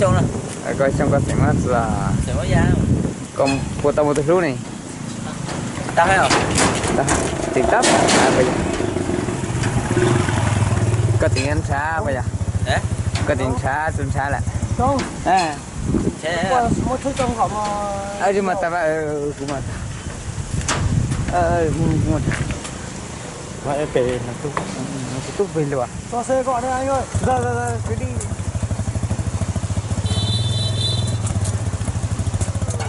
Koj xyoo koj xeem muab txua, koj puas tau muaj tus hlub ne? Tim tab, koj tseem ntshav puas yog? Koj tseem ntshav tsis ntshav lawm? Tsis mas tas, kuv mas tas. Peb tub peb luas.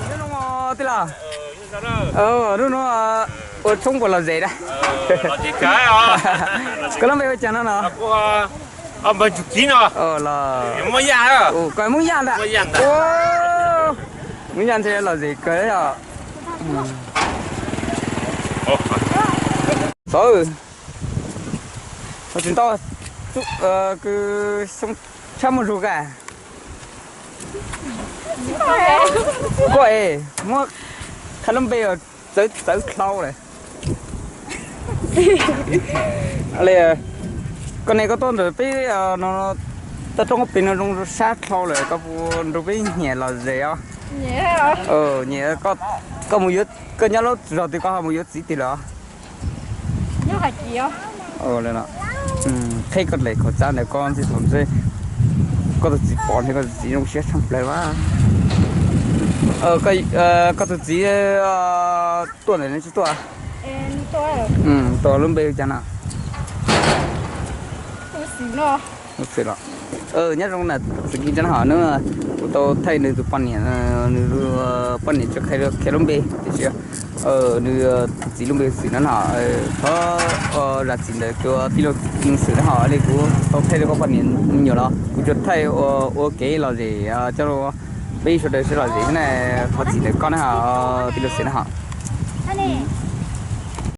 Hnub no tij laug, hnub no ua tshoob puas lom zem na? Koj lub npe ua cas no no? Los, koj Hmoob Yaj ntag. Hmoob Yaj ntshe lom zem kawg yog. Xov, tsis ntau, kws xyoo tshaj muaj zug kawg. Koj es muab qhia lub npe txawv txawv dlhau lawm. Koj ne koj tuaj ntawm peb no, toj roob pem no zoo sab dlhau lawm, koj puas nrug peb nyiam lom zem os? Nyiam, koj nyob lub zos twg koj ho mus yuav txiv twg lawm? Qheb koj daim khaum txaj ntawm koj ntxim thaum ntshe koj tus txiv pom ntshe koj tus txiv zoo siab tshaj plaws mas. Koj tus txiv tuaj ntawm no tsis tuaj? Tuaj, lub npe hu cas no? Nyob zoo na, txiv Kis Ntxawg hos hnub no kuv tau thaij nws tus poj niam, nws poj niam tsis qhia lub npe tiam sis nws tus txiv lub npe Xwm no no. Thov zam txim ntawm kuv tij laug Xwm no hos li kuv tau thaij rau koj poj niam me nyuam los kuv tsuas thaij ua kev lom zem coj peb sawv daws sib lom zem xwb na. Thov txim ntawm koj na hos tij laug Xwm no hos.